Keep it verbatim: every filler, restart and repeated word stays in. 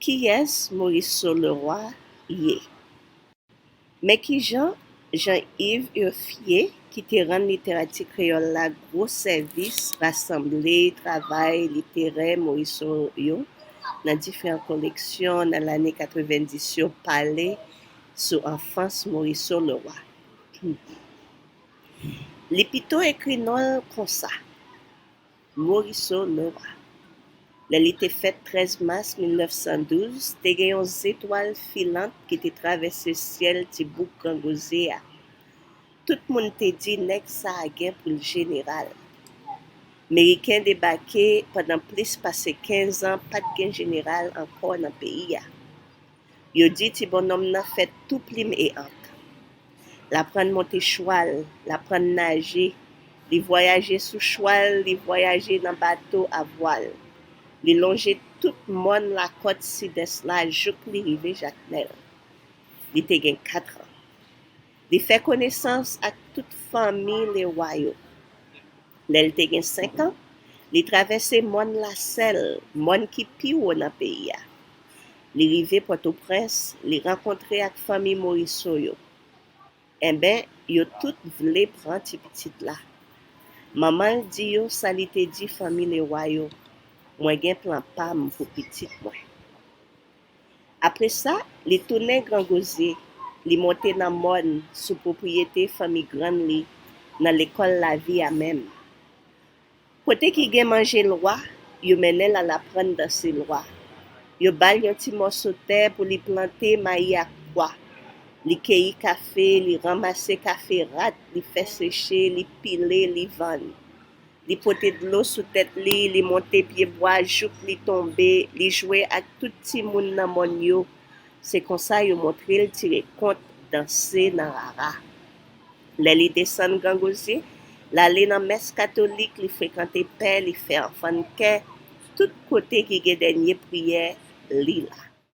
Kiyès Morisseau Leroy ye? Men kijan Jean-Yves Urfié, ki te rann literati kreyòl la gwo sèvis, rasanble travay literè Morisseau yo nan diferan koleksyon nan lane katrevendis yo, pale sou anfans Morisseau Leroy. Li pito ekri non l konsa, Morisseau Leroy. Lè li te fèt trèz mas mil nèf san douz, te gen yon zetwal filant ki te travèse syèl ti bouk Gran Gozye a. Tout moun te di nèg sa a gen pou l jeneral. Meriken debake pandan plis pase kenz an, pa t gen jeneral ankò nan peyi a. Yo di ti bonnonm nan fèt tou plim e ank. L aprann monte chwal, l aprann naje, li vwayaje sou chwal, li vwayaje nan bato a vwal. Li lonje tout mòn lakòt sidès la jouk li rive Jakmèl. Li te gen kat an. Li fè konesans ak tout fanmi Lewa yo. Lè l te gen senk an, li travèse mòn Lasèl, mòn ki pi wo nan peyi a. Li rive Pòtoprens, li rankontre ak fanmi Morisseau yo. Enben, yo tout vle pran ti pitit la. Manman l di yo sa li te di fanmi Lewa yo, mwen gen plan pa m pou pitit mwen. Apre sa, li tounen Gran Gozye, li monte nan mòn sou pwopriyete fanmi grann li, nan lekòl lavi a menm. Kote ki gen manje lwa, yo mennen l al aprann danse lwa. Yo ba l yon ti mòso tè pou li plante mayi ak pwa. Li keyi kafe, li ranmase kafe rat, li fè seche, li pile, li vann. Li pote dlo sou tèt li, li monte pyebwa jouk li tonbe, li jwe ak tout timoun nan mòn yo. Se konsa yo montre l tire kont, danse nan rara. Lè li desann Gran Gozye, l ale nan mès katolik, li frekante pè, li fè anfannken, tout kote ki gen dènye priyè, li la.